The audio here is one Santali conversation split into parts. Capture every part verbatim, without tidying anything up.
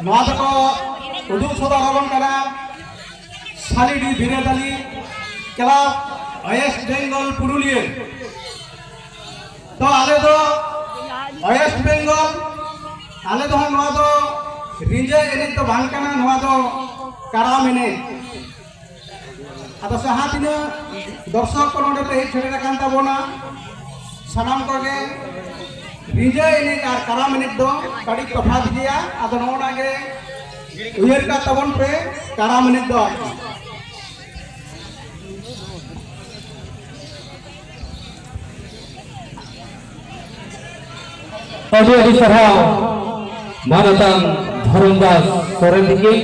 ᱱᱚᱣᱟ ᱫᱚᱠᱚ ᱩᱫᱩᱜ ᱥᱚᱫᱚᱨ ᱟᱵᱚᱱ ᱠᱟᱱᱟ ᱥᱟᱞᱤᱰᱤ ᱵᱤᱨᱟᱹᱫᱟᱞᱤ ᱠᱞᱟᱵᱽ, ᱳᱭᱮᱥᱴ ᱵᱮᱝᱜᱚᱞ, ᱯᱩᱨᱩᱞᱤᱭᱟᱹ᱾ ᱛᱚ ᱟᱞᱮ ᱫᱚ ᱳᱭᱮᱥᱴ ᱵᱮᱝᱜᱚᱞ, ᱟᱞᱮ ᱫᱚ ᱦᱟᱸᱜ ᱱᱚᱣᱟ ᱫᱚ ᱨᱤᱸᱡᱟᱹ ᱮᱱᱮᱡ ᱫᱚ ᱵᱟᱝ ᱠᱟᱱᱟ, ᱱᱚᱣᱟ ᱫᱚ ᱠᱟᱨᱟᱢ ᱮᱱᱮᱡ᱾ ᱟᱫᱚ ᱡᱟᱦᱟᱸ ᱛᱤᱱᱟᱹᱜ ᱫᱚᱨᱥᱚᱠ ᱠᱚ ᱱᱚᱰᱮ ᱯᱮ ᱦᱮᱡ ᱥᱮᱴᱮᱨ ᱟᱠᱟᱱ ᱛᱟᱵᱚᱱᱟ, ᱥᱟᱱᱟᱢ ᱠᱚᱜᱮ ᱨᱤᱸᱡᱟᱹ ᱮᱱᱮᱡ ᱟᱨ ᱠᱟᱨᱟᱢ ᱮᱱᱮᱡ ᱫᱚ ᱠᱟᱹᱴᱤᱡ ᱛᱚᱯᱷᱟᱛ ᱜᱮᱭᱟ᱾ ᱟᱫᱚ ᱱᱚᱜᱼᱚ ᱱᱟ ᱜᱮ ᱩᱭᱦᱟᱹᱨ ᱠᱟᱜ ᱛᱟᱵᱚᱱ ᱯᱮ, ᱠᱟᱨᱟᱢ ᱮᱱᱮᱡ ᱫᱚ ᱟᱨᱠᱤ᱾ ᱟᱹᱰᱤ ᱟᱹᱰᱤ ᱥᱟᱨᱦᱟᱣ ᱢᱟᱱᱚᱛᱟᱱ ᱫᱷᱚᱨᱚᱢᱫᱟᱥ ᱥᱚᱨᱮᱱ ᱛᱤᱠᱤᱱ᱾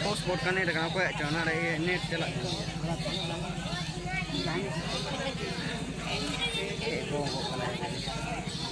ᱦᱚᱴᱥᱯᱚᱴ ᱠᱟᱱᱮᱠᱴ ᱟᱠᱟᱱᱟ, ᱚᱠᱚᱭᱟᱜ ᱪᱚ ᱚᱱᱟ ᱨᱮ ᱤᱭᱟᱹ ᱱᱮᱴ ᱪᱟᱞᱟᱜ ᱠᱟᱱᱟ᱾ ᱪᱮᱫ ᱠᱚ ᱠᱟᱱᱟ?